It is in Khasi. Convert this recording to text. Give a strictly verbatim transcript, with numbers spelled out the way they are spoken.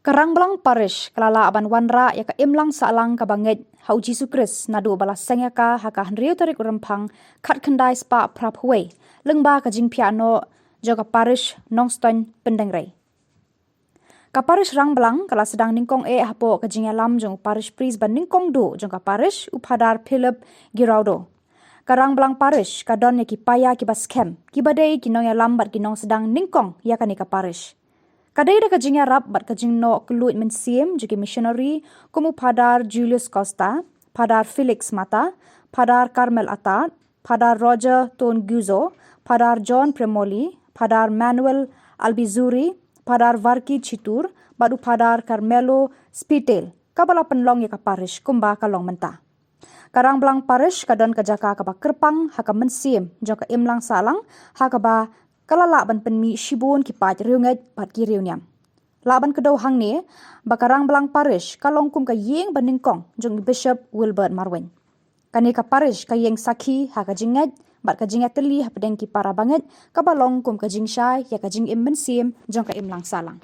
Ka Rangblang Parish ka la lah ban wanrah ïa ka imlang sahlang kaba ngeit ha u Jisu Khrist naduh ba la seng ïa ka ha ka hynriew tarik u Rymphang khatkhyndai spah phraphew wei, lyngba ka jingphiah noh jong ka parish Nongstoiñ Pyndengrei. Ka parish Rangblang ka la sdang nyngkong eh hapoh ka jingïalam jong u parish priest ba nyngkong duh jong ka parish, u Phadar Philip Giraudo. Ka Rangblang Parish ka don ïa ki paia kiba skhem, kiba dei ki nongïalam bad ki nongsdang nyngkong ïa kane ka parish. Ka dei da ka jingïarap bad ka jingnoh kylluid mynsiem jong ki missionary kum u Phadar Julius Costa, Phadar Felix Mata, Phadar Carmel Attard, Phadar Roger Tonguzo, Phadar John Premoli, Phadar Manuel Albizuri, Phadar Varki Chitur, bad u Phadar Carmelo Spitel, kaba la pynlong ïa ka parish kumba ka long mynta. Ka Rangblang Parish ka don ka jaka kaba kyrpang ha ka mynsiem jong ka imlang sahlang, ha kaba ka la lah ban pynmih shibun ki paid riewngeit bad ki riewniam. Lah ban kdew hangne ba ka Rangblang Parish ka long kum ka ïing ba nyngkong jong u Bishop Wilbert Marwein. Kane ka parish ka ïeng sakhi ha ka jingngeit bad ka jingïatylli hapdeng ki para bangeit, kaba long kum ka jingshai ïa ka jingim mynsiem jong ka imlang sahlang.